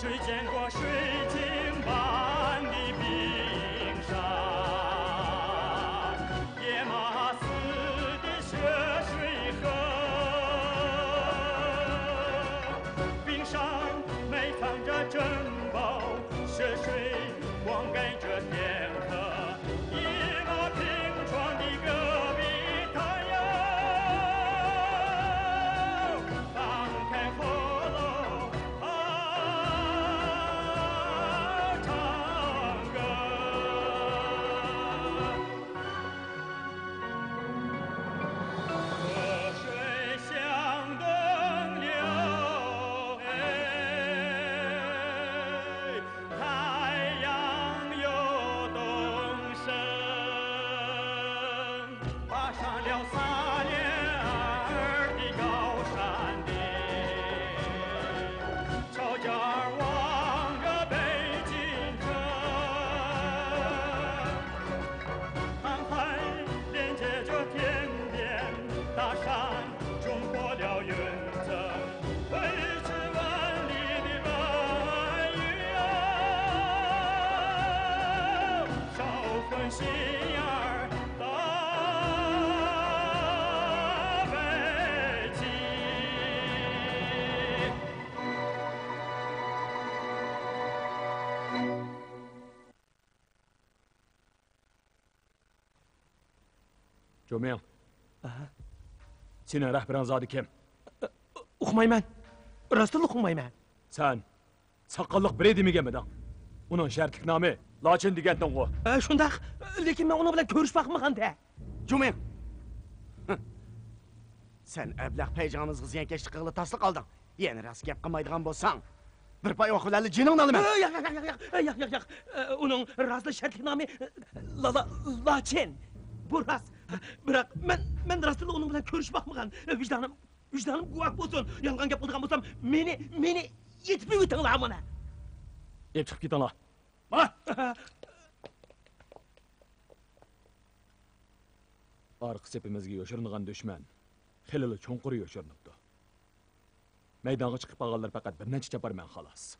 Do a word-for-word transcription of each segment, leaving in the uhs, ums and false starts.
水见过水晶般的冰山，野马似的雪水河。冰山埋藏着珍宝，雪水灌溉着田野马拼装的戈壁滩哟，放开喉咙啊，唱歌。河水向东流，哎。 太阳又东升，爬上了撒哈拉的高山顶，翘脚望着北极城。 航海连接着天边大山，冲破了云层，挥斥万里的蓝雨啊，召唤心儿到北极。 جۇمىڭ، ئەھە. سېنىڭ رەھبىرىڭ زادى كىم؟ ئۇقمايمەن. راستتىنلا ئۇقمايمەن. سەن ساقاللىق بىرى دېمىگەنمىدىڭ؟ ئۇنىڭ شەرتلىك نامى لاچىن دېگەنتىڭغۇ؟ ئە، شۇنداق. لېكىن مەن ئۇنىڭ بىلەن كۆرۈشۈپ باقمىغانتى. جۇمىڭ! سەن ئەبلەخ پەيجاڭىمىزغا زىيانكەشلىك قىلغىلى تاسلا قالدىڭ. يەنە راست گەپ قىلمايدىغان بولساڭ، بىر پاي ئوق بىلەنلا جېنىڭنى ئالىمەن. ياق، ياق، ياق، ياق. ئۇنىڭ راستلا شەرتلىك نامى لا، لا، لاچىن. بۇ راست. بىراق مەن، مەن راستلا ئۇنىڭ بىلەن كۆرۈشۈپ باقمىغان. ۋىجدانىم، ۋىجدانىم گۇۋاھ بولسۇن. يالغان گەپ قىلىدىغان بولسام، مېنى، مېنى ئېتىپ ئۆگىتىڭلار مانا. ئېلىپ چىقىپ كېتىڭلار. ئارقا سېپىمىزگە يوشۇرۇنغان دۈشمەن خېلىلا چوڭقۇر يوشۇرۇنۇپتۇ. مەيدانغا چىقىپ قالغانلار پەقەت بىر نەچچە چاپارمەن خالاس.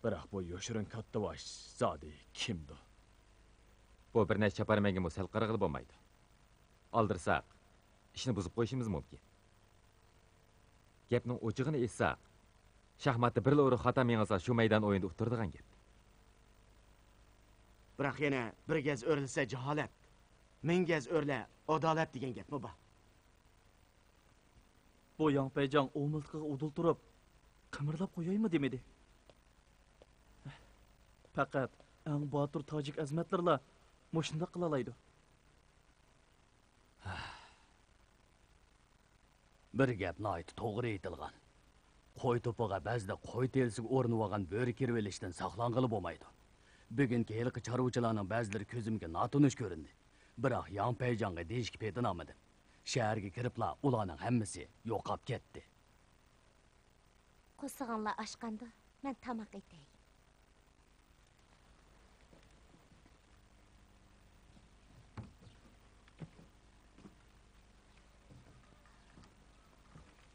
بىراق بۇ يوشۇرۇن كاتتىباش زادى كىمدۇ؟ بۇ بىر نەچچە چاپارمەنگىمۇ سەل قارىغىلى بولمايدۇ. ئالدىرىساق، ئىشنى بۇزۇپ قويۇشىمىز مۇمكىن. گەپنىڭ ئوچۇقىنى ئېيتساق، شاھماتتا بىرلا ئۇرۇق خاتا مېڭىسا، شۇ مەيدان ئويۇندا ئۇتتۇرىدىغان گەپ. بىراق يەنە بىر گەز ئۆرلىسە جاھالەت، مىڭ گەز ئۆرلە ئادالەت دېگەن گەپمۇ بار. بۇ ياڭ پەيجاڭ ئۇ مىلتىقىغا ئۇدۇل تۇرۇپ، قىمىرلاپ قويايمۇ دېمىدى. پەقەت ئەڭ باتۇر تاجىك ئەزىمەتلىرىلا مۇشۇنداق قىلالايدۇ. بىر گەپ ناھايىتى توغرا ئېيتىلغان. قوي توپىغا بەزىدە قوي تېرىسىگە ئورىنىۋالغان بۆرە كىرىۋېلىشتىن ساقلانغىلى بولمايدۇ. بۈگۈنكى ھېلىقى چارۋىچىلارنىڭ بەزىلىرى كۆزۈمگە ناتونۇش كۆرۈندى. بىراق ياڭ پەيجاڭغا دېيىشكە پېتىنالمىدىم. شەھەرگە كىرىپلا ئۇلارنىڭ ھەممىسى يوقاپ كەتتى. قورسىقىڭلار ئاچقاندۇ؟ مەن تاماق ئېتەي.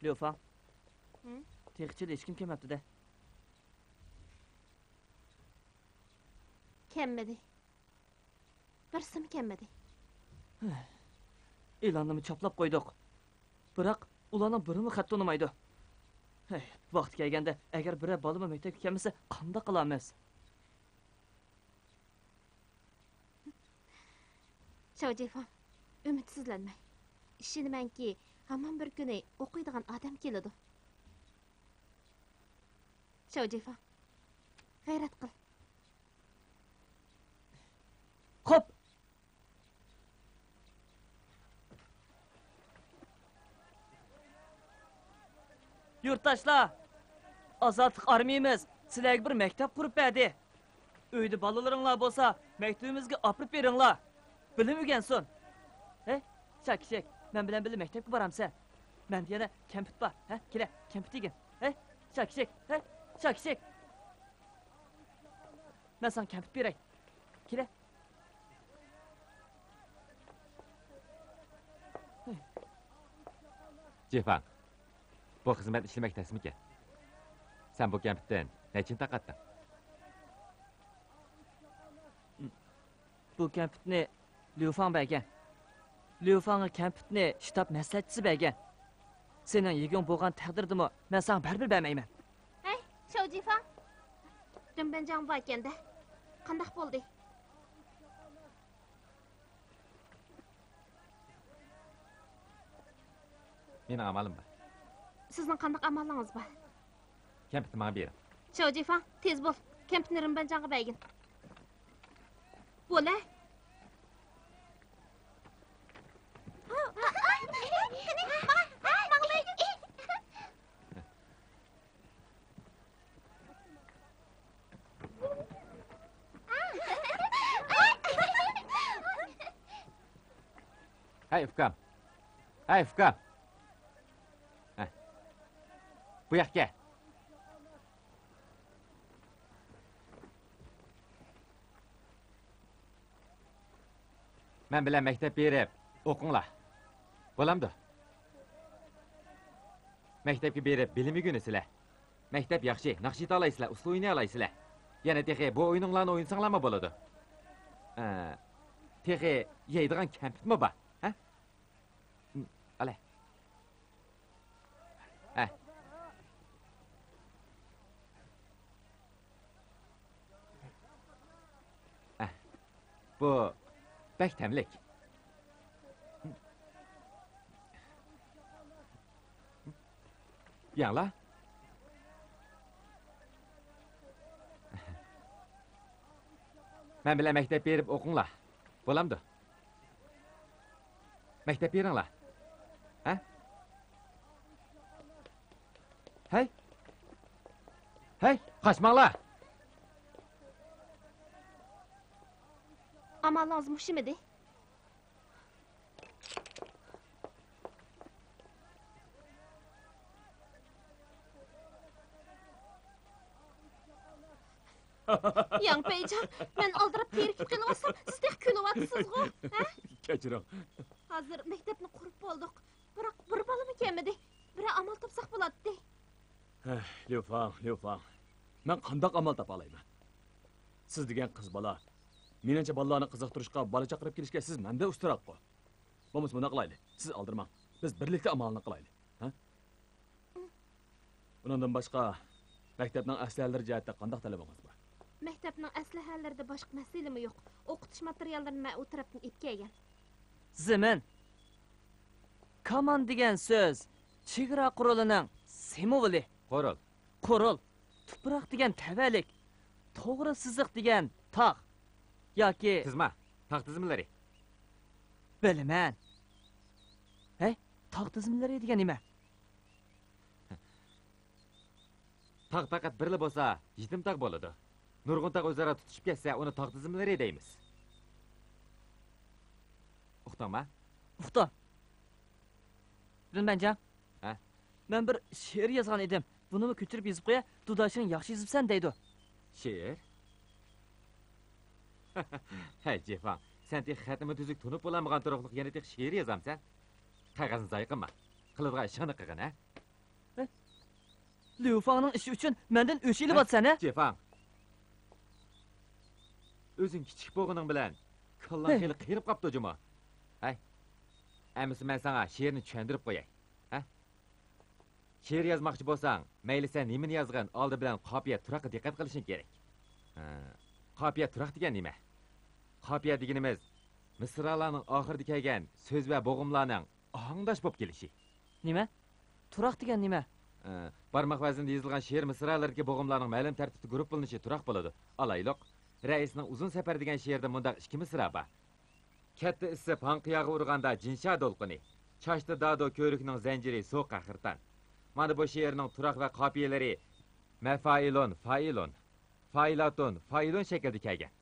ليۇفاڭ. ھە؟ تېخىچىلا ھېچكىم كەلمەپتۇ-دە. كەلمىدى. بىرسىمۇ كەلمىدى. ئېلاننىمۇ چاپلاپ قويدۇق. بىراق ئۇلارنىڭ بىرىمۇ خەت تونۇمايدۇ. ھەي، ۋاقتى كەلگەندە ئەگەر بىرەر بالىمۇ مەكتەپكە كەلمىسە قانداق قىلارمىز؟ شاۋجىفاڭ، ئۈمىدسىزلەنمە. ئىشىنىمەنكى، ھامان بىر كۈنى ئوقۇيدىغان ئادەم كېلىدۇ. شاۋجىفاڭ، غەيرەت قىل. خوپ! يۇرتداشلار، ئازادلىق ئارمىيىمىز سىلەرگە بىر مەكتەپ قۇرۇپ بەردى. ئۆيدە بالىلىرىڭلار بولسا، مەكتىۋىمىزگە ئاپىرىپ بېرىڭلار. بىلىم ئۆگەنسۇن. ھەي، شاكىشەك، مەن بىلەن بىللە مەكتەپكە بارامسەن؟ مەندە يەنە كەمپۈت بار. ھە، كېلە، كەمپۈت يېگىن. ھەي، شاكىشەك، ھەي، شاكىشەك. مەن ساڭا كەمپۈت بېرەي. كېلە. جېفاڭ، بۇ خىزمەت ئىشلىمەك تەسمىكەن؟ سەن بۇ كەمپۈتتىن نەچچىنى تارقاتتىڭ؟ بۇ كەمپۈتنى ليۇفاڭ بەرگەن. ليۇفاڭغا كەمپۈتنى شتاب مەسلىھەتچىسى بەرگەن. سېنىڭ يېگۈڭ بولغان تەقدىردىمۇ، مەن ساڭا بەرىبىر بەرمەيمەن. ھەي، شاۋجىفاڭ! رېنبەنجاڭ باركەن-دە. قانداق بولدى؟ مېنىڭ ئامالىم بار. سىزنىڭ قانداق ئامالىڭىز بار؟ كەمپۈتنى ماڭا بېرىڭ. شاۋجىفاڭ، تېز بول. كەمپۈتنى رېنبەنجاڭغا بەرگىن. بولە. ھەي، ئۇكام! ھەي، ئۇكام! ھە. بۇ ياققا كەل. مەن بىلەن مەكتەپ بېرىپ ئوقۇڭلار. بولامدۇ؟ مەكتەپكە بېرىپ بىلىم ئۆگىنىسىلەر. مەكتەپ ياخشى، ناخشا ئېيتالايسىلەر، ئۇسسۇل ئوينىيالايسىلەر. يەنە تېخى بۇ ئويۇنۇڭلارنى ئوينىساڭلارمۇ بولىدۇ. ئە، تېخى يەيدىغان كەمپۈتمۇ بار. ھە؟ ئالە. ھە. ھە. بۇ بەك تەملىك. يەڭلار. مەن بىلەن مەكتەپ بېرىپ ئوقۇڭلار. بولامدۇ؟ مەكتەپ بېرىڭلار. ھە؟ ھەي! ھەي! قاچماڭلار! ئامالىڭىز مۇشۇمىدى؟ ياڭ پەيجاڭ، مەن ئالدىراپ تېرىكىپ قېلىۋاتسام، سىز تېخى كۈلۈۋاتىسىزغۇ، ھە؟ كەچۈرۈڭ. ھازىر مەكتەپنى قۇرۇپ بولدۇق. بىراق بىر بالىمۇ كەلمىدى. بىرەر ئامال تاپساق بولاتتى. ھە، ليۇفاڭ، ليۇفاڭ. مەن قانداق ئامال تاپالايمەن؟ سىز دېگەن قىز بالا. مېنىڭچە بالىلارنى قىزىقتۇرۇشقا بالا چاقىرىپ كېلىشكە سىز مەندىن ئۇستىراققۇ. بولمىسا مۇنداق قىلايلى، سىز ئالدىرىماڭ. بىز بىرلىكتە ئامالنى قىلايلى. ھە؟ ئۇنىڭدىن باشقا، مەكتەپنىڭ ئەسلىھەلىرى جەھەتتە قانداق تەلىپىڭىز بار؟ مەكتەپنىڭ ئەسلىھەلىرىدە باشقا مەسىلىمۇ يوق. ئوقۇتۇش ماتېرىياللىرىنى مەن ئۇ تەرەپتىن ئېلىپ كەلگەن. زېمىن. كامان دېگەن سۆز چېگرا قورۇلىنىڭ سىمۋولى. قورۇل. قورۇل. تۇپراق دېگەن تەۋەلىك. توغرا سىزىق دېگەن تاغ. ياكى تىزما. تاغ تىزمىلىرى. بىلىمەن. ھەي، تاغ تىزمىلىرى دېگەن نېمە؟ تاغ پەقەت بىرلا بولسا، يېتىم تاغ بولىدۇ. نۇرغۇن تاغ ئۆزئارا تۇتىشىپ كەتسە، ئۇنى تاغ تىزمىلىرى دەيمىز. ئۇقتۇڭما؟ ئۇقتۇم. رېنبەنجاڭ. ھە؟ مەن بىر شېئىر يازغان ئىدىم. بۇنىمۇ كۆچۈرۈپ يېزىپ قويە، دۇداشىڭ ياخشى يېزىپسەن دەيدۇ. شېئىر؟ ھەي، جېفاڭ، سەن تېخى خەتنىمۇ تۈزۈك تونۇپ بولالمىغان تۇرۇقلۇق يەنە تېخى شېئىر يازامسەن؟ قەغەزنى زايە قىلما. قىلىدىغان ئىشىڭنى قىلغىن، ھە؟ ھە؟ ليۇفاڭنىڭ ئىشى ئۈچۈن مەندىن ئۆچ ئېلىۋاتىسەن، ھە؟ جېفاڭ. ئۆزۈڭ كىچىك بولغىنىڭ بىلەن كاللاڭ ھە. خېلى قېرىپ قاپتۇ جۇمۇ. ھەي. ئەمىسە مەن ساڭا شېئىرنى چۈشەندۈرۈپ قوياي. ھە؟ شېئىر يازماقچى بولساڭ، مەيلى سەن نېمىنى يازغىن، ئالدى بىلەن قاپىيە تۇراققا دىققەت قىلىشىڭ كېرەك. ھە. قاپىيە تۇراق دېگەن نېمە؟ قاپىيە دېگىنىمىز مىسرالارنىڭ ئاخىرىدا كەلگەن سۆز ۋە بوغۇملارنىڭ ئاھاڭداش بولۇپ كېلىشى. نېمە؟ تۇراق دېگەن نېمە؟ ئە، بارماق ۋەزنىدە يېزىلغان شېئىر مىسرالىرىدىكى بوغۇملارنىڭ مەلۇم تەرتىپتە گۇرۇپپىلىنىشى تۇراق بولىدۇ. ئالايلۇق، رەئىسنىڭ ئۇزۇن سەپەر دېگەن شېئىرىدا مۇنداق ئىككى مىسرا بار. كەتتى ئىسسىپ ھاڭقىياغا ئۇرغاندا جىنشا دولقۇنى، چاچتى دادو كۆۋرۈكنىڭ زەنجىرى سوغۇق قەھرىتان. مانا بۇ شېئىرنىڭ تۇراق ۋە قاپىيەلىرى مەفائىلۇن، فائىلۇن، فائىلاتۇن، فائىلۇن شەكلىدە كەلگەن.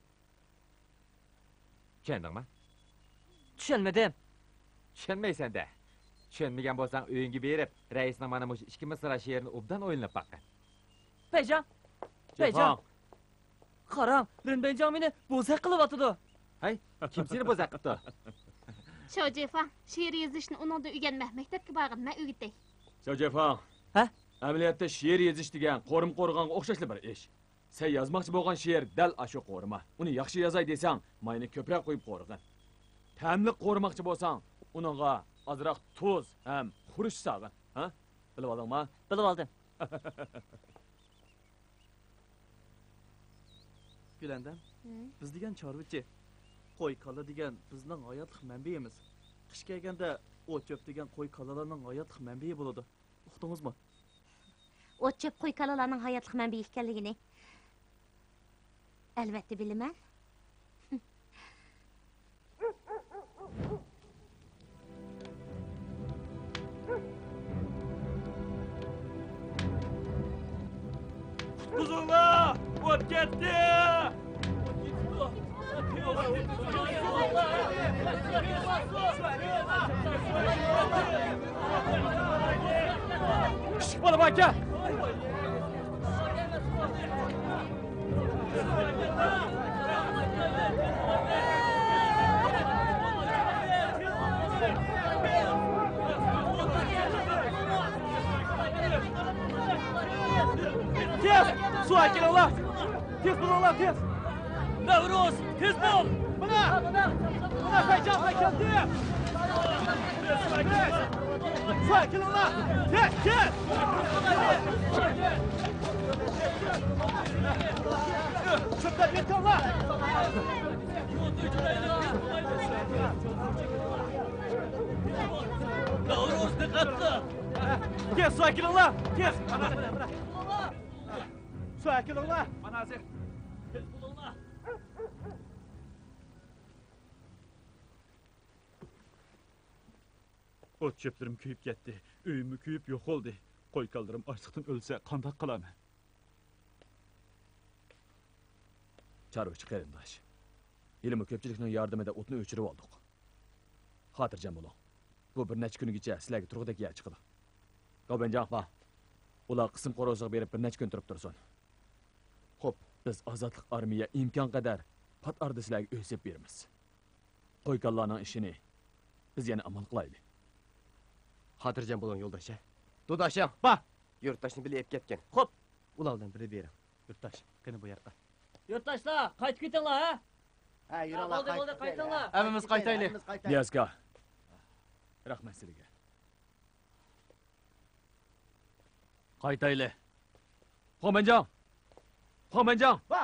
چۈشەندىڭما؟ چۈشەنمىدىم. چۈشەنمەيسەن-دە. چۈشەنمىگەن بولساڭ ئۆيۈڭگە بېرىپ، رەئىسنىڭ مانا مۇشۇ ئىككى مىسرا شېئىرىنى ئوبدان ئويلىنىپ باققىن. بەيجاڭ! بەيجاڭ! جېفاڭ! قاراڭ، رېنبەيجاڭ مېنى بوزەك قىلىۋاتىدۇ. ھەي، كىم سېنى بوزەك قىپتۇ؟ شاۋجېفاڭ، شېئىر يېزىشنى ئۇنىڭدىن ئۆگەنمە، مەكتەپكە بارغىن، مەن ئۆگىتەي. شاۋجېفاڭ! ھە؟ ئەمەلىيەتتە شېئىر يېزىش دېگەن قورۇما قورۇغانغا ئوخشاشلا بىر ئىش. سەن يازماقچى بولغان شېئىر دەل ئاشۇ قورۇما. ئۇنى ياخشى يازاي دېسەڭ، ماينى كۆپرەك قويۇپ قورۇغىن. تەملىك قورۇماقچى بولساڭ، ئۇنىڭغا ئازراق تۇز ھەم خۇرۇچ سالغىن. ھە؟ بىلىۋالدىڭما؟ بىلىۋالدىم. گۈلەندەم، ھە؟ بىز دېگەن چارۋىچى، قوي كالا دېگەن بىزنىڭ ھاياتلىق مەنبىيىمىز. قىش كەلگەندە ئوت چۆپ دېگەن قوي كالىلارنىڭ ھاياتلىق مەنبىيى بولىدۇ. ئۇقتىڭىزمۇ؟ ئوت چۆپ قوي كالىلارنىڭ ھاياتلىق مەنبىيى ئىكەنلىكىنى ئەلۋەتتە بىلىمەن. قۇتقۇزۇڭلار! ئوت كەتتى! كىچىك بالا باركەن! تېز! سۇ ئەكېلىڭلار! تېز بولۇڭلار، تېز! نەۋرۇز، تېز بول! مانا! مانا پەيجان ئەكەلدى! سۇ ئەكېلىڭلار! تېز، تېز! چۆپلەپ يېتىڭلار! نەۋرۇز، دىققەت قىل! تېز سۇ ئەكېلىڭلار! تېز! سۇ ئەكېلىڭلار! مانا ھازىر! تېز بولۇڭلار! ئوت چۆپلىرىم كۆيۈپ كەتتى. ئۆيۈممۇ كۆيۈپ يوق بولدى. قوي-كالىلىرىم ئاچلىقتىن ئۆلسە، قانداق قىلارمەن؟ چارۋىچى قېرىنداش، ھېلىمۇ كۆپچىلىكنىڭ ياردىمىدە ئوتنى ئۆچۈرۈۋالدۇق. خاتىرجەم بولۇڭ. بۇ بىر نەچچە كۈنگىچە سىلەرگە تۇرغۇدەك يەر چىقىدۇ. گاۋبەنجاڭ. ۋا. ئۇلار قىسىم قورۇسىغا بېرىپ بىر نەچچە كۈن تۇرۇپ تۇرسۇن. خوپ. بىز ئازادلىق ئارمىيە ئىمكانقەدەر پات ئارىدا سىلەرگە ئۆي سېلىپ بېرىمىز. قوي-كالىلارنىڭ ئىشىنى بىز يەنە ئامال قىلايلى. خاتىرجەم بولۇڭ، يولداش، ھە؟ دۇداشىڭ. با! يۇرتداشنى بىللە ئېلىپ كەتكىن. خوپ. ئۇلار بىلەن بىرگە بېرىڭ. يۇرتداش، قېنى بۇ ياققا. يۇرتداش، قايتىپ كېتىڭلار، ھە؟ ھە، يۈرۈڭلار، بولدى، بولدى، قايتىپ كېتىڭلار. ھەممىمىز قايتايلى. ھەممىمىز قايتايلى. نىيازكا، رەھمەت سىلىگە. قايتايلى. خۇاڭمەنجاڭ! خۇاڭمەنجاڭ! با!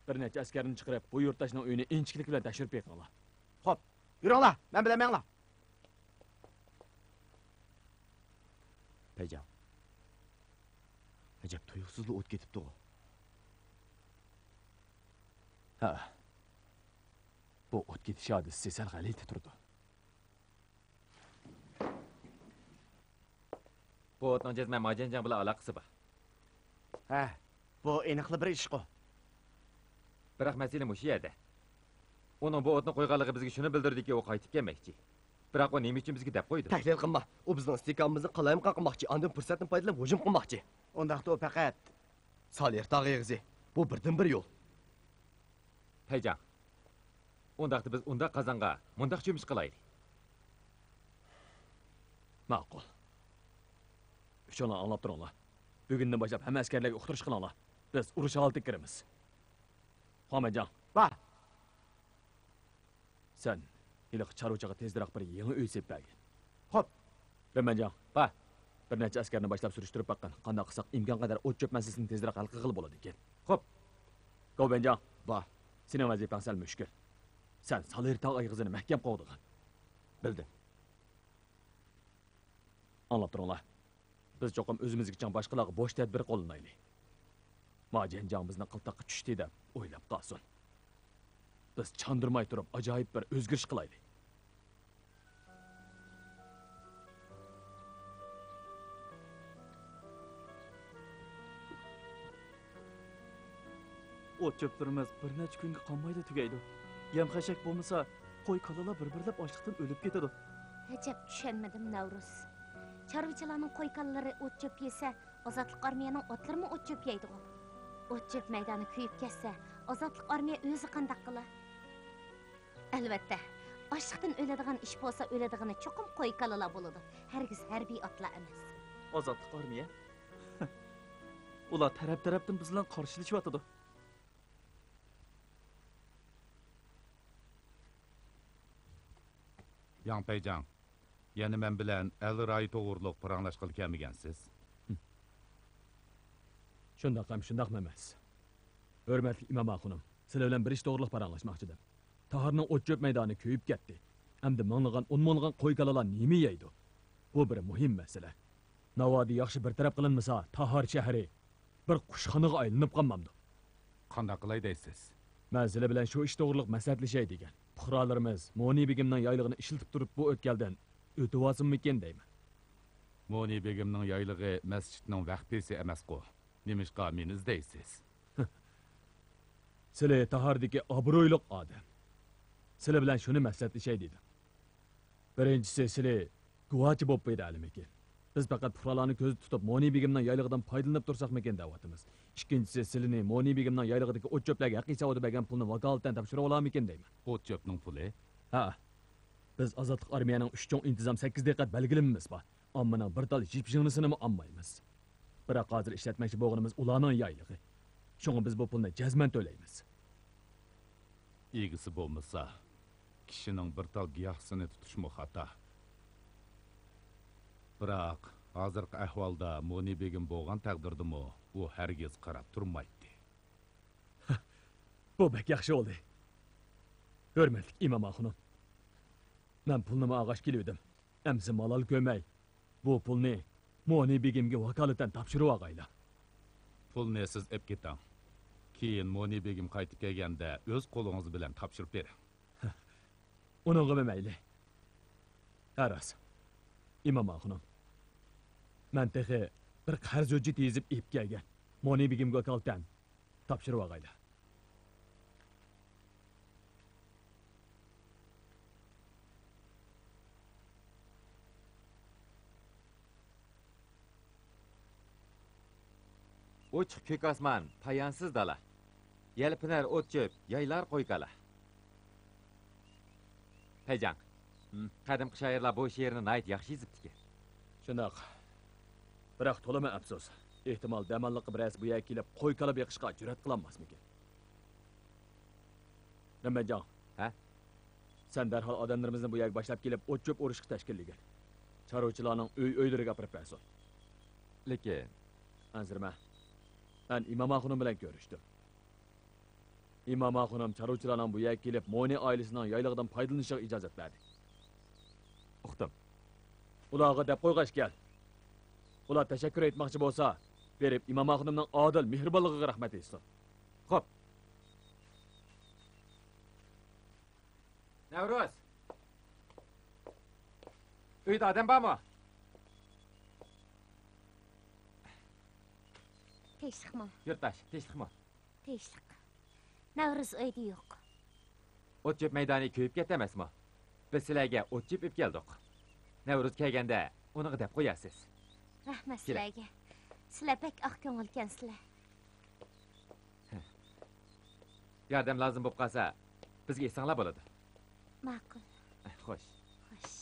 بىر نەچچە ئەسكەرنى چىقىرىپ، بۇ يۇرتداشنىڭ ئۆيىنى ئىنچىكىلىك بىلەن تەكشۈرۈپ بېقىڭلار. خوپ، يۈرۈڭلار، مەن بىلەن مېڭىڭلار. پەيجاڭ، ئەجەب تۇيۇقسىزلا ئوت كېتىپتىغۇ. ھە، بۇ ئوت كېتىش ھادىسىسى سەل غەلىتە تۇرىدۇ. بۇ ئوتنىڭ جەزمەن ماجەنجاڭ بىلەن ئالاقىسى بار. ھە، بۇ ئېنىقلا بىر ئىشقۇ. بىراق مەسىلە مۇشۇ يەردە. ئۇنىڭ بۇ ئوتنى قويغانلىقى بىزگە شۇنى بىلدۈرىدۇكى، ئۇ قايتىپ كەلمەكچى. بىراق ئۇ نېمە ئۈچۈن بىزگە دەپ قويدى؟ تەھلىل قىلما. ئۇ بىزنىڭ ئىستىھكامىمىزنى قالايمىقان قىلماقچى، ئاندىن پۇرسەتنى پايدىلىنىپ ھۇجۇم قىلماقچى. ئۇنداقتا ئۇ پەقەت سالىر تاغ ئېغىزى. بۇ بىردىنبىر يول. پەيجاڭ، ئۇنداقتا بىز ئۇنداق قازانغا مۇنداق چۆمۈچ قىلايلى. ماقۇل. ئۈچۈڭلار ئاڭلاپ تۇرۇڭلار. بۈگۈندىن باشلاپ ھەممە ئەسكەرلەرگە ئۇقتۇرۇش قىلىڭلار. بىز ئۇرۇش ھالىتىگە كىرىمىز. خۇاڭمەنجاڭ. با. سەن ھېلىقى چارۋىچىغا تېزرەك بىر يېڭى ئۆي سېلىپ بەرگىن. خوپ. رېمەنجاڭ. با. بىر نەچچە ئەسكەرنى باشلاپ سۈرۈشتۈرۈپ باققىن. قانداق قىلساق ئىمكانقەدەر ئوت-چۆپ مەسىلىسىنى تېزرەك ھەل قىلغىلى بولىدىكەن. خوپ. گاۋبەنجاڭ. با. سېنىڭ ۋەزىپەڭ سەل مۈشكۈل. سەن سالىر تاغ ئېغىزىنى مەھكەم قوغدىغىن. بىلدىم. ئاڭلاپ تۇرۇڭلار. بىز چوقۇم ئۆزىمىزگىچىڭ باشقىلارغا بوش تەدبىر قوللىنايلى. ماجەنجاڭ بىزنى قىلتاققا چۈشتى دەپ ئويلاپ قالسۇن. بىز چاندۇرماي تۇرۇپ ئاجايىپ بىر ئۆزگىرىش قىلايلى. ئوت-چۆپلىرىمىز بىر نەچچە كۈنگە قالمايلا تۈگەيدۇ. يەم-خەشەك بولمىسا، قوي-كالىلار بىر-بىرلەپ ئاچلىقتىن ئۆلۈپ كېتىدۇ. ئەجەب چۈشەنمىدىم، نەۋرۇز. چارۋىچىلارنىڭ قوي-كالىلىرى ئوت-چۆپ يېسە، ئازادلىق ئارمىيەنىڭ ئاتلىرىمۇ ئوت-چۆپ يەيدىغۇ؟ ئوت-چۆپ مەيدانى كۆيۈپ كەتسە، ئازادلىق ئارمىيە ئۆزى قانداق قىلا؟ ئەلۋەتتە، ئاچلىقتىن ئۆلىدىغان ئىش بولسا، ئۆلىدىغىنى چوقۇم قوي-كالىلار بولىدۇ، ھەرگىز ھەربىي ئاتلار ئەمەس. ئازادلىق ئارمىيە. ئۇلار تەرەپ-تەرەپتىن بىز بىلەن قارشىلىشىۋاتىدۇ. ياڭ پەيجاڭ، يەنە مەن بىلەن ئەل رايى توغرۇلۇق پاراڭلاشقىلى كەلمىگەنسىز؟ شۇنداق ھەم شۇنداقمۇ ئەمەس. ھۆرمەتلىك ئىمام ئاخۇنۇم، سىلەر بىلەن بىر ئىش توغرۇلۇق پاراڭلاشماقچىدىم. تاھارنىڭ ئوت-چۆپ مەيدانى كۆيۈپ كەتتى. ئەمدى مىڭلىغان، ئون مىڭلىغان قوي-كالىلار نېمە يەيدۇ؟ بۇ بىر مۇھىم مەسىلە. ناۋادا ياخشى بىر تەرەپ قىلىنمىسا، تاھار شەھىرى بىر قۇشخانىغا ئايلىنىپ قالمامدۇ؟ قانداق قىلاي دەيسىز؟ مەن سىلەر بىلەن شۇ ئىش توغرۇلۇق مەسلىھەتلىشەي دېگەن. پۇقرالىرىمىز مونى بېگىمنىڭ يايلىقىنى ئىشلىتىپ تۇرۇپ بۇ ئۆتكەلدىن ئۆتۈۋالسۇنمىكىن دەيمەن. مونى بېگىمنىڭ يايلىقى مەسچىتنىڭ ۋەخپىسى ئەمەسقۇ؟ نېمىشقا مېنى ئىزدەيسىز؟ سىلى تاھاردىكى ئابرۇيلۇق ئادەم. سىلى بىلەن شۇنى مەسلىھەتلىشەي دېدىم. بىرىنچىسى، سىلى گۇۋاچى بولۇپ بېرەلىمىكىن؟ بىز پەقەت پۇقرالارنى كۆزدە تۇتۇپ، مونى بېگىمنىڭ يايلىقىدىن پايدىلىنىپ تۇرساقمىكىن دەۋاتىمىز. ئىككىنچىسى، سىلىنى مونى بېگىمنىڭ يايلىقىدىكى ئوت-چۆپلەرگە ھەق ھېسابىدا بەرگەن پۇلنى ۋاكالىتەن تاپشۇرۇۋالارمىكىن دەيمەن. ئوت-چۆپنىڭ پۇلى؟ ھە. بىز ئازادلىق ئارمىيەنىڭ ئۈچ چوڭ ئىنتىزام، سەككىز دىققەت بەلگىلىمىمىز بار. ئاممىنىڭ بىر تال يىپ-يىڭنىسىنىمۇ ئالمايمىز. بىراق ھازىر ئىشلەتمەكچى بولغىنىمىز ئۇلارنىڭ يايلىقى. شۇڭا بىز بۇ پۇلنى جەزمەن تۆلەيمىز. ئىگىسى بولمىسا، كىشىنىڭ بىر تال گىياھسىنى تۇتۇشمۇ خاتا. بىراق، ھازىرقى ئەھۋالدا مونى بېگىم بولغان تەقدىردىمۇ، ئۇ ھەرگىز قاراپ تۇرمايتتى. بۇ بەك ياخشى بولدى. ھۆرمەتلىك ئىمام ئاخۇنۇم، مەن پۇلنىمۇ ئالغاچ كېلىۋىدىم. ئەمسە مالال كۆرمەي، بۇ پۇلنى مونى بېگىمگە ۋاكالىتەن تاپشۇرۇۋالغايلا. پۇلنى سىز ئېپ كېتىڭ. كېيىن مونى بېگىم قايتىپ كەلگەندە ئۆز قولىڭىز بىلەن تاپشۇرۇپ بېرىڭ. ئۇنىڭغىمۇ مەيلى. ھە راست. ئىمام ئاخۇنۇم، مەن تېخى بىر قەرز ھۆججىتى يېزىپ ئېلىپ كەلگەن. مونى بېگىمگە ۋاكالىتەن تاپشۇرۇۋالغايلا. ئوچۇق كۆك ئاسمان، پايانسىز دالا. يەلپۈنەر ئوت-چۆپ، يايلار قوي-كالا. پەيجاڭ، ھىم، قەدىمكى شائىرلار بۇ شېئىرنى ناھايىتى ياخشى يېزىپتىكەن. شۇنداق. بىراق تولىمۇ ئەپسۇس. ئېھتىمال، دەماللىققا بىرەرسى بۇ يەرگە كېلىپ، قوي-كالا بېقىشقا جۈرئەت قىلالماسمىكىن؟ رەمەتجان. ھە؟ سەن دەرھال ئادەملىرىمىزنى بۇ يەرگە باشلاپ كېلىپ، ئوت-چۆپ ئۇرۇشقا تەشكىللىگىن. چارۋىچىلارنىڭ ئۆي-ئۆيلىرىگە ئاپىرىپ بەرسۇن. لېكىن، ئەنسىرىمە. مەن ئىمام ئاخۇنۇم بىلەن كۆرۈشتۈم. ئىمام ئاخۇنۇم چارۋىچىلارنىڭ بۇ يەرگە كېلىپ، مونى ئائىلىسىنىڭ يايلىقىدىن پايدىلىنىشىغا ئىجازەت بەردى. ئۇقتۇم. ئۇلارغا دەپ قويغاچ كەل. ئۇلار تەشەككۈر ئېيتماقچى بولسا، بېرىپ ئىمام ئاخۇنۇمنىڭ ئادىل، مېھرىبانلىقىغا رەھمەت ئېيتسۇن. خوپ. نەۋرۇز! ئۆيدە ئادەم بارمۇ؟ تىنچلىقمۇ؟ يۇرتداش، تىنچلىقمۇ؟ تىنچلىق. نەۋرۇز ئۆيدە يوق. ئوت-چۆپ مەيدانى كۆيۈپ كەتتى ئەمەسمۇ؟ بىز سىلەرگە ئوت-چۆپ ئېلىپ كەلدۇق. نەۋرۇز كەلگەندە ئۇنىڭغا دەپ قويارسىز. رەھمەت كېلە. سىلەرگە. سىلەر بەك ئاق كۆڭۈلكەنسىلەر. ياردەم لازىم بولۇپ قالسا، بىزگە ئېيتساڭلار بولىدۇ. ماقۇل. خوش. خوش.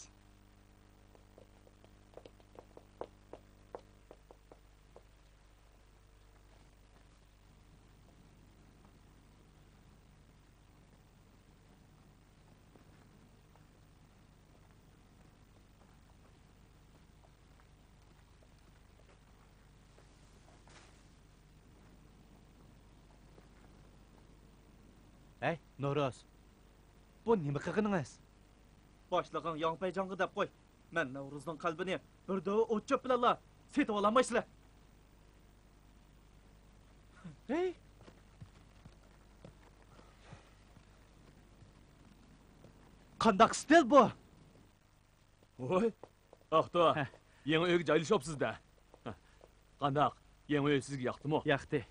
ھەي، نورۇز! بۇ نېمە قىلغىنىڭىز؟ باشلىقىڭ ياڭپەيجاڭغا دەپ قوي. مەن نەۋرۇزنىڭ قەلبىنى بىر دۆۋە ئوت-چۆپ بىلەنلا سېتىۋالالمايسىلەر. ھەي! قانداق ستىل بۇ؟ ۋوي، ئاختۇ، ھە. يېڭى ئۆيگە جايلىشىۋاپسىز-دە. قانداق، يېڭى ئۆي سىزگە ياقتىمۇ؟ ياقتى.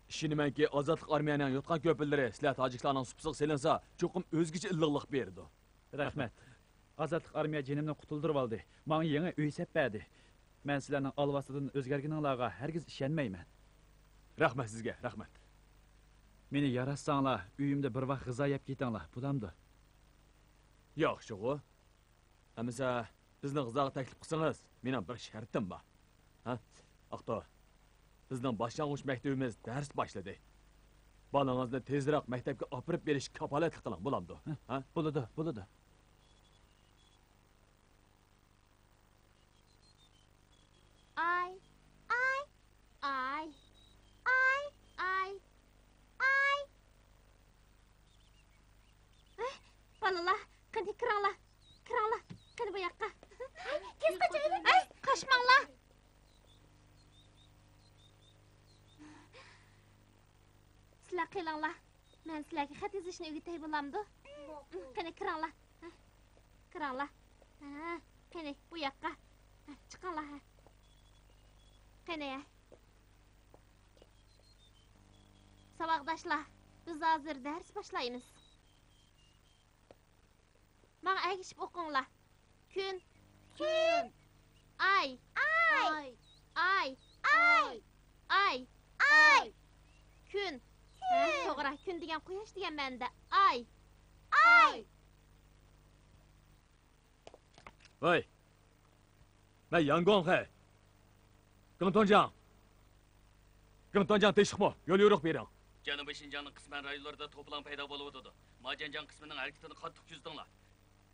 ئىشىنىمەنكى، ئازادلىق ئارمىيەنىڭ يوتقان-كۆپۈنلىرى سىلەر تاجىكلارنىڭ سۇپىسىغا سېلىنسا، چوقۇم ئۆزگىچە ئىللىقلىق بېرىدۇ. رەھمەت. ئازادلىق ئارمىيە جېنىمنى قۇتۇلدۇرۇۋالدى. ماڭا يېڭى ئۆي سەپ بەردى. مەن سىلەرنىڭ ئالۋاستىدىن ئۆزگەرگىنىڭلارغا ھەرگىز ئىشەنمەيمەن. رەھمەت سىزگە، رەھمەت. مېنى ياراتساڭلار، ئۆيۈمدە بىر ۋاق غىزا يەپ كېتىڭلار، بولامدۇ؟ ياخشىغۇ. ئەمىسە، بىزنى غىزاغا تەكلىپ قىلسىڭىز، مېنىڭ بىر شەرتىم بار. ھە؟ ئاقتۇ، بىزنىڭ باشلانغۇچ مەكتىپىمىز دەرس باشلىدى. بالىڭىزنى تېزرەك مەكتەپكە ئاپىرىپ بېرىشكە كاپالەتلىك قىلىڭ، بولامدۇ؟ ھە؟ بولىدۇ، بولىدۇ. ئاي، ئاي، ئاي، ئاي، ئاي، ئاي. ھە، بالىلار، قېنى كىرىڭلار، كىرىڭلار، قېنى بۇ ياققا. ئاي، تېز قاچىۋېلىڭ. ئاي، قاچماڭلار. سىلەر قېلىڭلار. مەن سىلەرگە خەت يېزىشنى ئۆگىتەي، بولامدۇ؟ قېنى، كىرىڭلار. ھە، كىرىڭلار. ھە، قېنى، بۇ ياققا. ھە، چىقىڭلار، ھە. قېنى. ساۋاقداشلار، بىز ھازىر دەرس باشلايمىز. ماڭا ئەگىشىپ ئوقۇڭلار. كۈن. كۈن. ئاي. ئاي. ئاي. ئاي. ئاي. ئاي. كۈن. كۈن. ھە، توغرا. كۈن دېگەن قۇياش دېگەن مەنىدە. ئاي. ئاي. ۋەي، مەن ياڭ گۇاڭخەي. گېڭ تۇنجاڭ. گېڭ تۇنجاڭ تىنچلىقمۇ؟ يول يورۇق بېرىڭ. جەنۇبىي شىنجاڭنىڭ قىسمەن رايونلىرىدا توپىلاڭ پەيدا بولۇۋاتىدۇ. ماجەنجاڭ قىسمىنىڭ ھەرىكىتىنى قاتتىق كۆزىتىڭلار.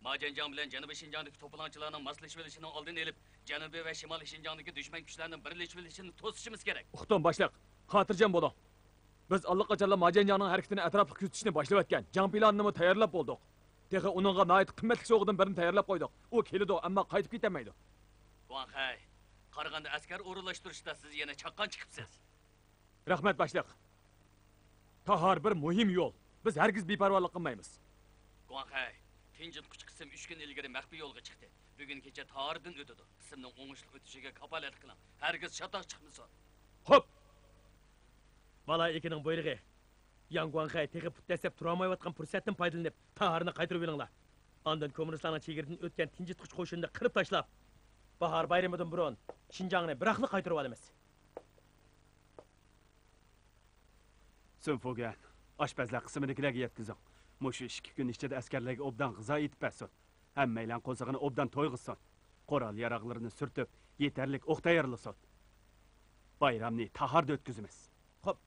ماجەنجاڭ بىلەن جەنۇبىي شىنجاڭدىكى توپىلاڭچىلارنىڭ ماسلىشىۋېلىشىنىڭ ئالدىنى ئېلىپ، جەنۇبىي ۋە شىمالىي شىنجاڭدىكى دۈشمەن كۈچلەرنىڭ بىرلىشىۋېلىشىنى توسۇشىمىز كېرەك. ئۇقتۇم، باشلىق. خاتىرجەم بولۇڭ. بىز ئاللىقاچانلا ماجەنجاڭنىڭ ھەرىكىتىنى ئەتراپلىق كۆزىتىشنى باشلىۋەتكەن. جەڭ پىلانىنىمۇ تەييارلاپ بولدۇق. تېخى ئۇنىڭغا ناھايىتى قىممەتلىك سوۋغىدىن بىرنى تەييارلاپ قويدۇق. ئۇ كېلىدۇ، ئەمما قايتىپ كېتەلمەيدۇ. گۇاڭخەي، قارىغاندا ئەسكەر ئورۇنلاشتۇرۇشتا سىز يەنە چاققان چىقىپسىز. رەھمەت، باشلىق. تاھار بىر مۇھىم يول. بىز ھەرگىز بىپەرۋالىق قىلمايمىز. گۇاڭخەي، تىنجىتقۇچى قىسىم ئۈچ كۈن ئىلگىرى مەخپىي يولغا چىقتى. بۈگۈن كېچە تاھاردىن ئۆتىدۇ. قىسىمنىڭ ئوڭۇشلۇق ئۆتۈشىگە كاپالەتلىك قىلىڭ. ھەرگىز چاتاق چىقمىسۇن. خوپ! مالايىكىنىڭ بۇيرۇقى. ياڭ گۇاڭخەي تېخى پۇت دەسسەپ تۇرالمايۋاتقان پۇرسەتتىن پايدىلىنىپ، تاھارنى قايتۇرۇۋېلىڭلار. ئاندىن كوممۇنىستلارنىڭ چېگرىدىن ئۆتكەن تىنجىتقۇچى قوشۇنىنى قىرىپ تاشلاپ، باھار بايرىمىدىن بۇرۇن شىنجاڭنى بىراقلا قايتۇرۇۋالىمىز. سۈن فۇگەن، ئاشپەزلەر قىسمىدىكىلەرگە يەتكۈزۈڭ. مۇشۇ ئىككى كۈن ئىچىدە ئەسكەرلەرگە ئوبدان غىزا ئېتىپ بەرسۇن. ھەممەيلەن قورسىقىنى ئوبدان تويغۇزسۇن. قورال-ياراغلىرىنى سۈرتۈپ، يېتەرلىك ئوق تەييارلىسۇن. بايرامنى تاھاردا ئۆتكۈزىمىز. خوپ.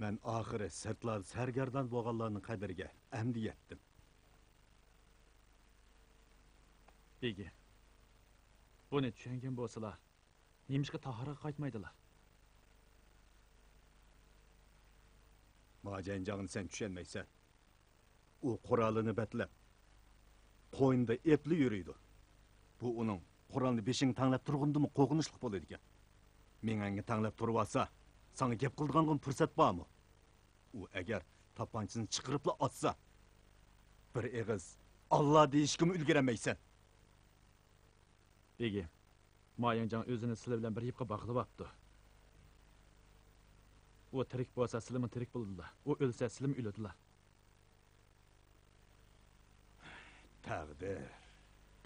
مەن ئاخىرى سىرتلاردا سەرگەردان بولغانلارنىڭ قەدرىگە ئەمدى يەتتىم. بېگى، بۇنى چۈشەنگەن بولسىلا، نېمىشقا تاھارغا قايتمايدىلا؟ ماجەنجاڭنى سەن چۈشەنمەيسەن. ئۇ قورالىنى بەتلەپ، قوينىدا ئېپلا يۈرىدۇ. بۇ ئۇنىڭ قورالنى بېشىڭغا تەڭلەپ تۇرغىنىدىنمۇ قورقۇنچلۇق بولىدىكەن. مېڭەڭگە تەڭلەپ تۇرۇۋالسا، ساڭا گەپ قىلىدىغانغىمۇ پۇرسەت بارمۇ؟ ئۇ ئەگەر تاپانچىسىنى چىقىرىپلا ئاتسا، بىر ئېغىز «ئاللا» دېيىشكىمۇ ئۈلگۈرەلمەيسەن. بېگى، ماياڭجاڭ ئۆزىنى سىلى بىلەن بىر يىپقا باغلىۋاپتۇ. ئۇ تىرىك بولسا، سىلىمۇ تىرىك بولىدىلا. ئۇ ئۆلسە، سىلىمۇ ئۆلىدىلا. تەقدىر،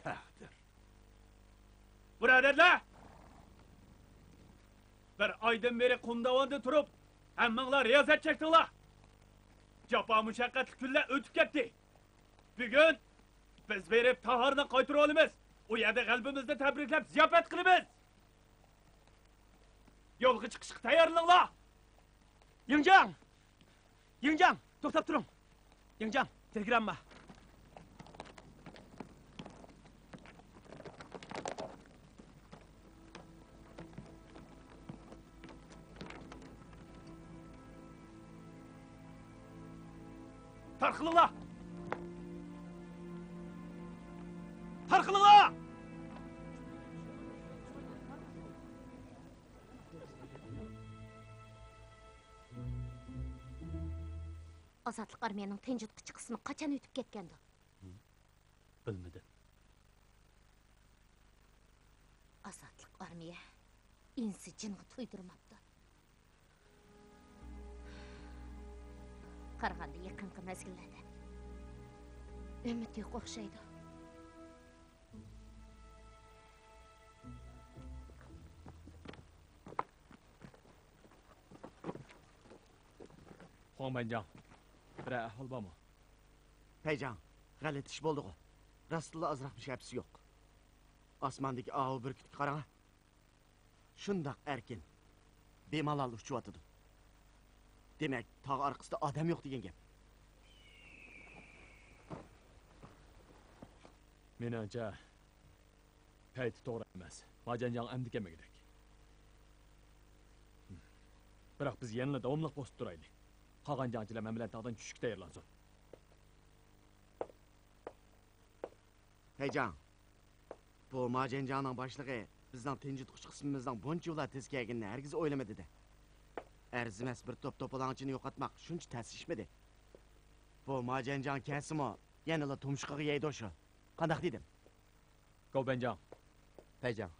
تەقدىر. بۇرادەرلەر! بىر ئايدىن بېرى قۇم داۋاندا تۇرۇپ، ھەممىڭلار رىيازەت چەكتىڭلار. جاپا مۇشەققەتلىك كۈنلەر ئۆتۈپ كەتتى. بۈگۈن بىز بېرىپ تاھارنى قايتۇرۇۋالىمىز. ئۇ يەردە غەلىبىمىزنى تەبرىكلەپ زىياپەت قىلىمىز. يولغا چىقىشقا تەييارلىنىڭلار. يىڭجاڭ! يىڭجاڭ! توختاپ تۇرۇڭ! يىڭجاڭ، تېلېگرامما. تارقىلىڭلار! تارقىلىڭلار! ئازادلىق ئارمىيەنىڭ تىنجىتقۇچى قىسمى قاچان ئۆتۈپ كەتكەندۇ؟ بىلمىدىم. ئازادلىق ئارمىيە ئىنسى جىنغا تۇيدۇرماپتۇ. قارىغاندا يېقىنقى مەزگىللەردە ئۈمىد يوق ئوخشايدۇ. خۇاڭ بەنجاڭ، بىرەر ئەھۋال بارمۇ؟ پەيجاڭ، غەلىتە ئىش بولدىغۇ. راستتىنلا ئازراق مۇشەپىسى يوق. ئاسماندىكى ئاۋۇ بۈركۈتكە قاراڭا. شۇنداق ئەركىن، بىمالال ئۇچۇۋاتىدۇ. دېمەك، تاغ ئارقىسىدا ئادەم يوق دېگەن گەپ. مېنىڭچە، پەيتى توغرا ئەمەس. ماجەنجاڭ ئەمدى كەلمىگۈدەك. بىراق بىز يەنىلا داۋاملىق بوسۇپ تۇرايلى. قالغان جەڭچىلەر مەن بىلەن تاغدىن چۈشۈشكە تەييارلانسۇن. پەيجاڭ، بۇ ماجەنجاڭنىڭ باشلىقى بىزنىڭ تىنجىتقۇچى قىسمىمىزنىڭ بۇنچە يۇلا تېز كەلگىنىنى ھەرگىز ئويلىمىدى-دە. ئەرزىمەس بىر توپ توپىلاڭچىنى يوقاتماق شۇنچە تەس ئىشمىدى. بۇ ماجەنجاڭ كەلسىمۇ، يەنىلا تۇمشۇقىغا يەيدۇ شۇ. قانداق دېدىم؟ گاۋبەنجاڭ. پەيجاڭ.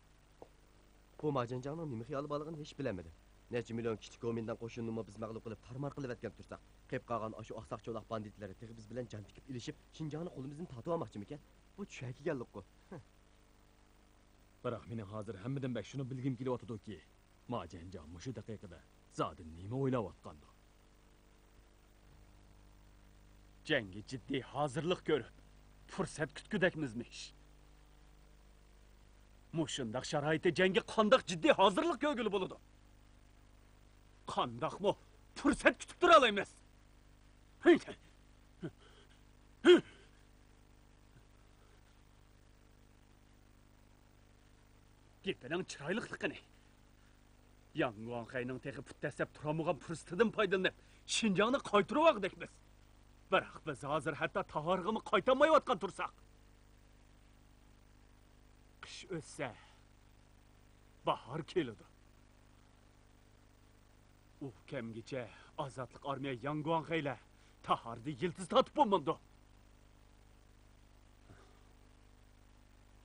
بۇ ماجەنجاڭنىڭ نېمە خىيالى بارلىقىنى ھېچ بىلەلمىدىم. نەچچە مىليون كىچىك گومىنداڭ قوشۇنىنىمۇ بىز مەغلۇپ قىلىپ، تارمار قىلىۋەتكەن تۇرساق، قېلىپ قالغان ئاشۇ ئاقساق چولاق باندىتلىرى تېخى بىز بىلەن جان تىكىپ ئېلىشىپ، شىنجاڭنى قولىمىزدىن تارتىۋالماقچىمىكەن؟ بۇ چۈشە كېلگەنلىكقۇ. بىراق مېنىڭ ھازىر ھەممىدىن بەك شۇنى بىلگۈم كېلىۋاتىدۇكى، ماجەنجاڭ مۇشۇ دەقىقىدە زادى نېمە ئويلاۋاتقاندۇ؟ جەڭگە جىددىي ھازىرلىق كۆرۈپ، پۇرسەت كۈتكۈدەكمىزمىش. مۇشۇنداق شارائىتتا جەڭگە قانداق جىددىي ھازىرلىق كۆرگىلى بولىدۇ؟ قانداقمۇ پۇرسەت كۈتۈپ تۇرالايمىز؟ گېپىنىڭ چىرايلىقلىقىنى. ياڭ گۇاڭخەينىڭ تېخى پۇت دەسسەپ تۇرالمىغان پۇرسىتىدىن پايدىلىنىپ، شىنجاڭنى قايتۇرۇۋالغۇدەكمىز. بىراق بىز ھازىر ھەتتا تاھارغىمۇ قايتالمايۋاتقان تۇرساق. قىش ئۆتسە، باھار كېلىدۇ. ئۇ كەمگىچە ئازادلىق ئارمىيە ياڭ گۇاڭخەيلەر تاھاردا يىلتىز تارتىپ بولمامدۇ؟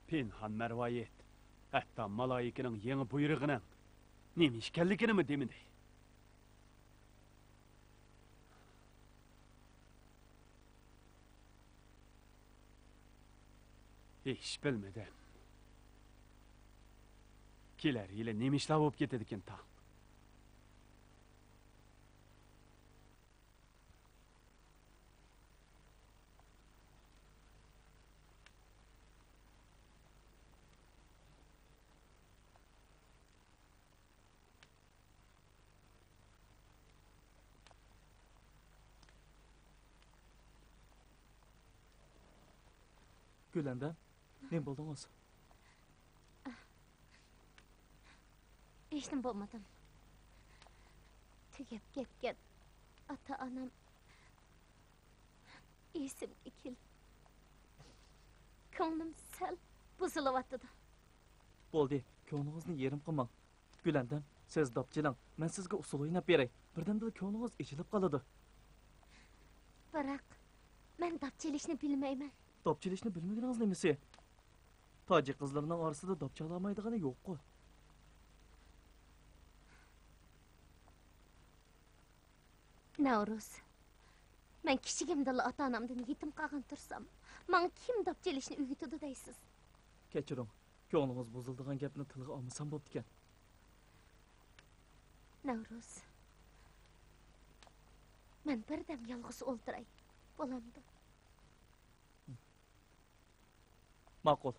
پىنھان مەرۋايىت، ھەتتا مالايىكىنىڭ يېڭى بۇيرۇغىنىڭ نېمە ئىكەنلىكىنىمۇ دېمىدى. ھېچ بىلمىدىم. كېلەر يىلى نېمە ئىشلار بولۇپ كېتىدىكىن تاڭ. گۈلەندەم، نېمە بولدىڭىز؟ ھېچنېمە بولمىدىم. تۈگەپ كەتكەن ئاتا-ئانام ئېسىمگە كېلىپ، كۆڭلۈم سەل بۇزۇلۇۋاتىدۇ. بولدى، كۆڭلىڭىزنى يېرىم قىلماڭ. گۈلەندەم، سىز داپ چېلىڭ، مەن سىزگە ئۇسسۇل ئويناپ بېرەي. بىردەمدىلا كۆڭلىڭىز ئېچىلىپ قالىدۇ. بىراق، مەن داپ چېلىشنى بىلمەيمەن. داپ چېلىشنى بىلمىگىنىڭىز نېمىسى؟ تاجىك قىزلىرىنىڭ ئارىسىدا داپ چالالمايدىغىنى يوققۇ. نەۋرۇز، مەن كىچىكىمدىلا ئاتا-ئانامدىن يېتىم قالغان تۇرسام، ماڭا كىم داپ چېلىشنى ئۆگىتىدۇ دەيسىز؟ كەچۈرۈڭ، كۆڭلىڭىز بۇزۇلىدىغان گەپنى تىلغا ئالمىسام بوپتىكەن. نەۋرۇز، مەن بىردەم يالغۇز ئولتۇراي، بولامدۇ؟ ماقۇل.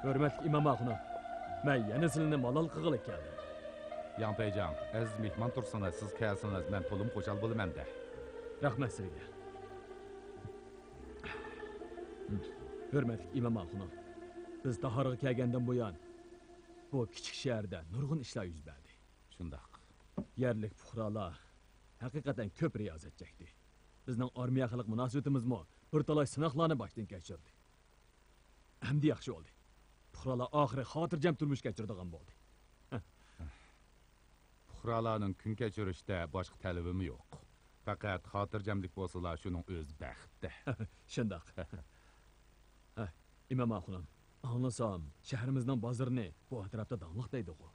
ھۆرمەتلىك ئىمام ئاخۇنۇم، مەن يەنە سىلىنى مالال قىلغىلى كەلدىم. ياڭ پەيجاڭ، ئەزىز مېھمان تۇرسىڭىز، سىز كەلسىڭىز، مەن تولىمۇ خۇشال بولىمەن-دە. رەھمەت سىزگە. ھۆرمەتلىك ئىمام ئاخۇنۇم، بىز تاھارغا كەلگەندىن بۇيان، بۇ كىچىك شەھەردە نۇرغۇن ئىشلار يۈز بەردى. شۇنداق. يەرلىك پۇقرالار ھەقىقەتەن كۆپ رىيازەت چەكتى. بىزنىڭ ئارمىيە خەلق مۇناسىۋىتىمىزمۇ بىر تالاي سىناقلارنى باشتىن كەچۈردى. ئەمدى ياخشى بولدى. پۇقرالار ئاخىرى خاتىرجەم تۇرمۇش كەچۈرىدىغان بولدى. پۇقرالارنىڭ كۈن كەچۈرۈشتە باشقا تەلىپىمۇ يوق. پەقەت خاتىرجەملىك بولسىلا، شۇنىڭ ئۆزى بەخت. شۇنداق. ھە، ئىمام ئاخۇنۇم، ئاڭلىسام، شەھىرىمىزنىڭ بازىرىنى بۇ ئەتراپتا داڭلىق دەيدىغۇ؟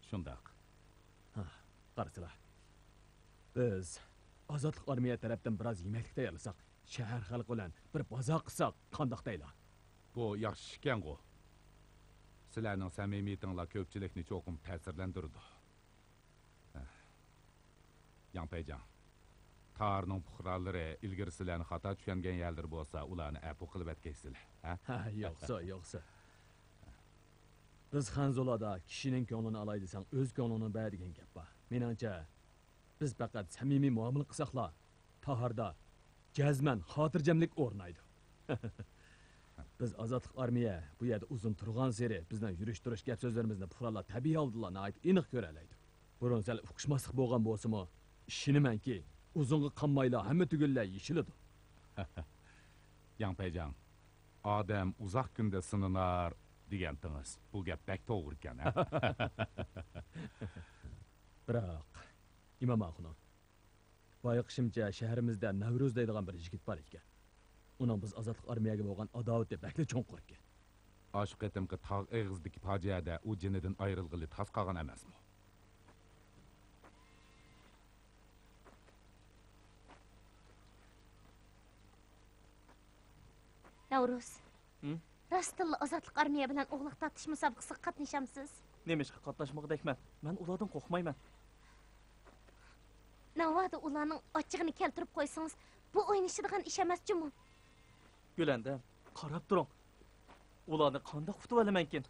شۇنداق. ھە، قارىسىلا. بىز ئازادلىق ئارمىيە تەرەپتىن بىراز يېمەكلىك تەييارلىساق، شەھەر خەلقى بىلەن بىر بازار قىلساق قانداق دەيلا؟ بۇ ياخشى ئىكەنغۇ. سىلەرنىڭ سەمىمىيىتىڭلار كۆپچىلىكنى چوقۇم تەسىرلەندۈرىدۇ. ياڭ پەيجاڭ، تارنىڭ پۇقرالىرى ئىلگىرى سىلەرنى خاتا چۈشەنگەن يەرلىرى بولسا، ئۇلارنى ئەپۇ قىلىۋەتكەيسىلەر، ھە؟ ھە، يوقسا، يوقسا. بىز خەنزۇلاردا كىشىنىڭ كۆڭلىنى ئالاي دېسەڭ، ئۆز كۆڭلۈڭنى بەر دېگەن گەپ بار. مېنىڭچە، بىز پەقەت سەمىمىي مۇئامىلە قىلساقلا، تاھاردا جەزمەن خاتىرجەملىك ئورنايدۇ. بىز ئازادلىق ئارمىيە بۇ يەردە ئۇزۇن تۇرغانسېرى بىزنىڭ يۈرۈش-تۇرۇش، گەپ-سۆزلىرىمىزنى پۇقرالار تەبىئىي ھالدىلا ناھايىتى ئېنىق كۆرەلەيدۇ. بۇرۇن سەل ئۇقۇشماسلىق بولغان بولسىمۇ، ئىشىنىمەنكى، ئۇزۇنغا قالمايلا ھەممە تۈگۈنلەر يېشىلىدۇ. ياڭ پەيجاڭ، ئادەم ئۇزاق كۈندە سىنىنار دېگەنتىڭىز. بۇ گەپ بەك توغرىكەن، ھە؟ بىراق، ئىمام ئاخۇنۇم، بايقىشىمچە، شەھىرىمىزدە نەۋرۇز دەيدىغان بىر يىگىت بار ئىكەن. ئۇنىڭ بىز ئازادلىق ئارمىيەگە بولغان ئاداۋىتى بەكلا چوڭقۇر ئىكەن. ئاشۇ قېتىمقى تاغ ئېغىزىدىكى پاجىئەدە ئۇ جېنىدىن ئايرىلغىلى تاس قالغان ئەمەسمۇ؟ نەۋرۇز. ھىم؟ راستتىنلا ئازادلىق ئارمىيە بىلەن ئوغلاق تارتىش مۇسابىقىسىگە قاتنىشامسىز؟ نېمىشقا قاتناشمىغۇدەكمەن؟ مەن ئۇلاردىن قورقمايمەن. ناۋادا ئۇلارنىڭ ئاچچىقىنى كەلتۈرۈپ قويسىڭىز، بۇ ئوينىشىدىغان ئىش ئەمەس جۇمۇ. گۈلەندەم، قاراپ تۇرۇڭ. ئۇلارنى قانداق ئۇتۇۋالىمەنكىن؟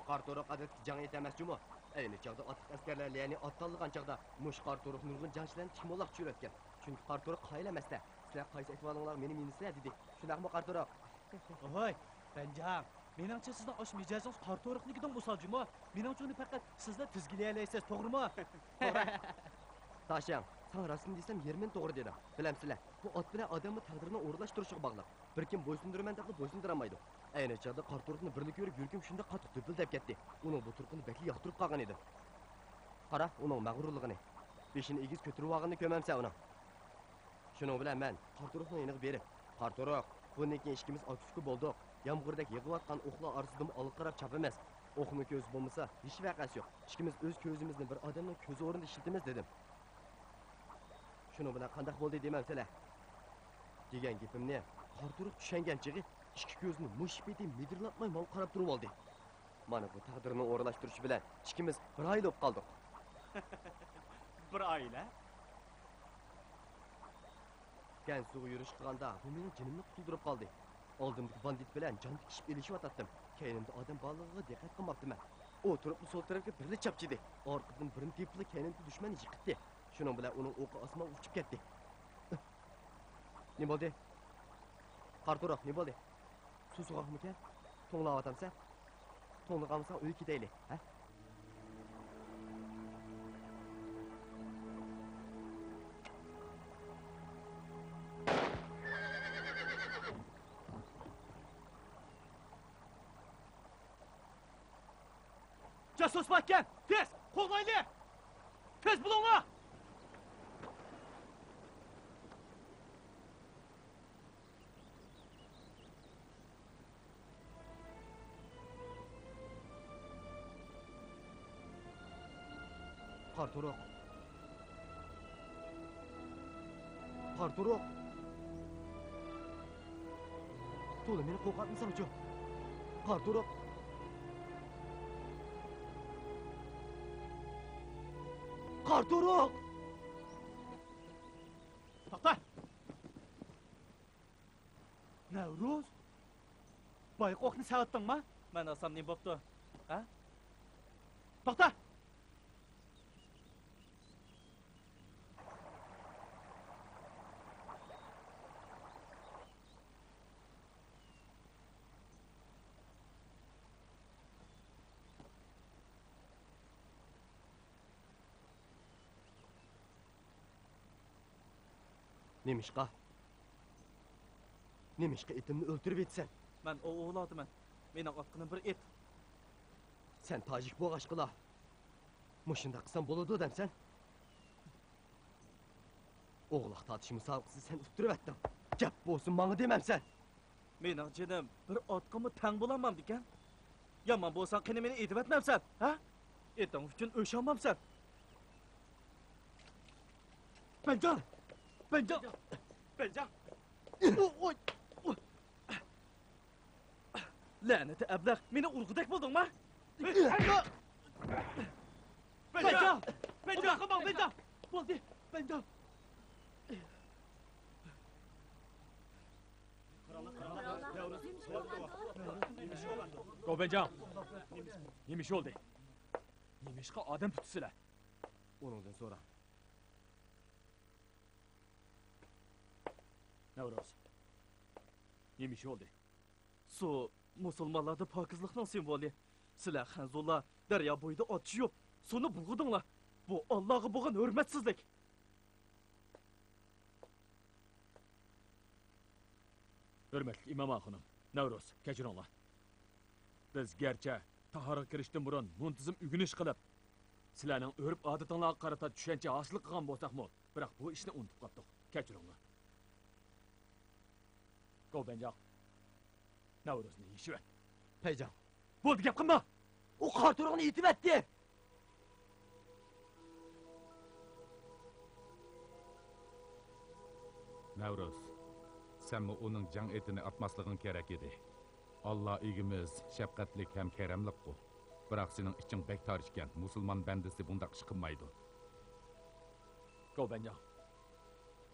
قارا تورۇق ئادەتتىكى جەڭ ئېتى ئەمەس جۇمۇ. ئەينى چاغدا ئاتلىق ئەسكەرلەر ليەنى ئات تاللىغان چاغدا مۇشۇ قارا تورۇق نۇرغۇن جەڭچىلەرنى تىكمۇللاق چۈشۈرۈۋەتكەن. چۈنكى قارا تورۇق قايىل ئەمەستە. سىلەر قايسى ئەھۋالىڭلارغا مېنى مىنىسىلەر دېدى. شۇنداقمۇ قارا تورۇق؟ ۋاي، بەنجاڭ، مېنىڭچە سىزنىڭ ئاشۇ مىجەزىڭىز قارا تورۇقنىڭكىدىن ئوسال جۇمۇ. مېنىڭچە ئۇنى پەقەت سىزلا تىزگىنلىيەلەيسىز، توغرىمۇ؟ توغرا. تاشياڭ، ساڭا راستىنى دېسەم يېرىمىنى توغرا دېدىڭ. بىلەمسىلە، بۇ ئات بىلەن ئادەممۇ تەقدىرنىڭ ئورۇنلاشتۇرۇشىغا باغلىق. بىر كىم بويسۇندۇرىمەن دەپلا بويسۇندۇرالمايدۇ. ئەينى چاغدا قارا تورۇقنى بىرلا كۆرۈپ يۈرىكىم شۇنداق قاتتىق دۈپۈلدەپ كەتتى. ئۇنىڭ بۇ تۇرقىنى بەكلا ياقتۇرۇپ قالغان ئىدىم. قارا، ئۇنىڭ مەغرۇرلۇقىنى. بېشىنى ئېگىز كۆتۈرۈۋالغىنىنى كۆرمەمسەن ئۇنىڭ؟ شۇنىڭ بىلەن مەن قارا تورۇقنىڭ يېنىغا بېرىپ، «قارا تورۇق، بۇندىن كېيىن ئىككىمىز ئاكا-ئۇكا بولدۇق. يامغۇردەك يېغىۋاتقان ئوقلار ئارىسىدىمۇ ئالغا قاراپ چاپىمىز. ئوقنىڭ كۆزى بولمىسا، ھېچ ۋەقەسى يوق. ئىككىمىز ئۆز كۆزىمىزنى بىر ئادەمنىڭ كۆزى ئورنىدا ئىشلىتىمىز» دېدىم. شۇنىڭ بىلەن قانداق بولدى دېمەمسىلە؟ دېگەن گېپىمنى قارا تورۇق چۈشەنگەن چېغى ئىككى كۆزىنى مۇشت پېتى مىدىرلاتماي ماڭا قاراپ تۇرۇۋالدى. مانا بۇ تەقدىرنىڭ ئورۇنلاشتۇرۇشى بىلەن ئىككىمىز بىر ئائىلە بولۇپ قالدۇق. بىر ئائىلە؟ گەنسۇغا يۈرۈش قىلغاندا بۇ مېنىڭ جېنىمنى قۇتۇلدۇرۇپ قالدى. ئالدىمدىكى باندىت بىلەن جان تىكىشىپ ئېلىشىۋاتاتتىم. كەينىمدە ئادەم بارلىقىغا دىققەت قىلماپتىمەن. ئولتۇرۇپلا سول تەرەپكە بىرلا چاپچىدى. ئارقىدىن بىرنى تېپىپلا كەينىمدىكى دۈشمەننى يىقىتتى. شۇنىڭ بىلەن ئۇنىڭ ئوقى ئاسمانغا ئۇچۇپ كەتتى. نېمە بولدى؟ قارا تورۇق، نېمە بولدى؟ سۇ سوغۇقمىكەن؟ توڭلاۋاتامسەن؟ توڭلىغانمىساڭ ئۆيگە كېتەيلى، ھە؟ جاسۇس باركەن! تېز! قوغلايلى! تېز بولۇڭلار! قارا تورۇق. قارا تورۇق. تولا مېنى قورقۇتمىساڭچۇ. قارا تورۇق. قارا تورۇق. توختا! نەۋرۇز! بايقۇ ئوقنى سېلىۋەتتىڭما؟ مەن ئالسام نېمە بوپتۇ؟ ھە؟ توختا! نېمىشقا؟ نېمىشقا ئېتىمنى ئۆلتۈرۈۋېتىسەن؟ مەن ئوۋ ئوۋلاۋاتىمەن. مېنىڭ ئاتقىنىم بىر ئېت. سەن تاجىك بولغاچقىلا، مۇشۇنداق قىلسام بولىدۇ دەمسەن؟ ئوغلاق تارتىش مۇسابىقىسىدە سەن ئۇتتۇرۇۋەتتىڭ. گەپ بولسۇن ماڭا دېمەمسەن؟ مېنىڭ جېنىم بىر ئاتقىمۇ تەڭ بولالمامدىكەن؟ يامان بولساڭ قېنى مېنى ئېتىۋەتمەمسەن، ھە؟ ئېتىڭ ئۈچۈن ئۆچ ئالمامسەن؟ بەنجاڭ! بەنجاڭ! بەنجاڭ! ئوي! لەنىتى ئەبلەخ، مېنى ئۇرغۇدەك بولدۇڭما؟ بەنجاڭ! بەنجاڭ! بەنجاڭ! بولدى، بەنجاڭ! گوۋەنجاڭ! نېمە ئىش بولدى؟ نېمىشقا ئادەم تۇتىسىلەر؟ ئۇنىڭدىن سورا. نەۋرۇز، نېمە ئىش بولدى؟ سۇ مۇسۇلمانلاردا پاكىزلىقنىڭ سىمۋولى. سىلەر خەنزۇلار دەريا بويىدا ئات چىيىپ، سۇنى بۇلغىدىڭلار. بۇ ئاللاغا بولغان ھۆرمەتسىزلىك. ھۆرمەتلىك ئىمام ئاخۇنۇم، نەۋرۇز، كەچۈرۈڭلار. بىز گەرچە تاھارغا كىرىشتىن بۇرۇن مۇنتىزىم ئۆگىنىش قىلىپ، سىلەرنىڭ ئۆرپ-ئادىتىڭلارغا قارىتا چۈشەنچە ھاسىل قىلغان بولساقمۇ، بىراق بۇ ئىشنى ئۇنتۇپ قاپتۇق. كەچۈرۈڭلار. گوۋبەنجاڭ، نەۋرۇزنى يېشىۋەت. پەيجاڭ. بولدى، گەپ قىلما! ئۇ قارا تۇرۇقنى ئېتىۋەتتى! نەۋرۇز، سەنمۇ ئۇنىڭ جەڭ ئېتىنى ئاتماسلىقىڭ كېرەك ئىدى. ئاللا ئىگىمىز شەپقەتلىك ھەم كەرەملىكقۇ. بىراق سېنىڭ ئىچىڭ بەك تار ئىكەن، مۇسۇلمان بەندىسى بۇنداق ئىش قىلمايدۇ. گوۋبەنجاڭ،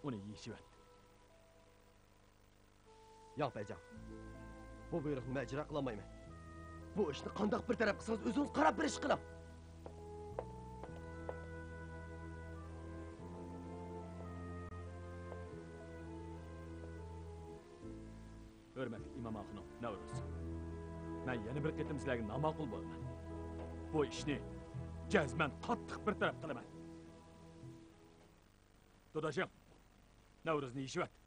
ئۇنى يېشىۋەت. ياڭ پەيجاڭ، بۇ بۇيرۇقنى مەن ئىجرا قىلالمايمەن. بۇ ئىشنى قانداق بىر تەرەپ قىلسىڭىز، ئۆزىڭىز قاراپ بېرىش قىلىڭ. ھۆرمەتلىك ئىمام ئاخۇنۇم، نەۋرۇز. مەن يەنە بىر قېتىم سىلەرگە ناماقۇل بولىمەن. بۇ ئىشنى جەزمەن قاتتىق بىر تەرەپ قىلىمەن. داداشىڭ، نەۋرۇزنى يېشىۋەت.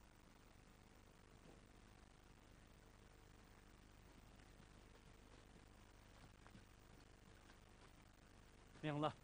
مېڭىڭلار.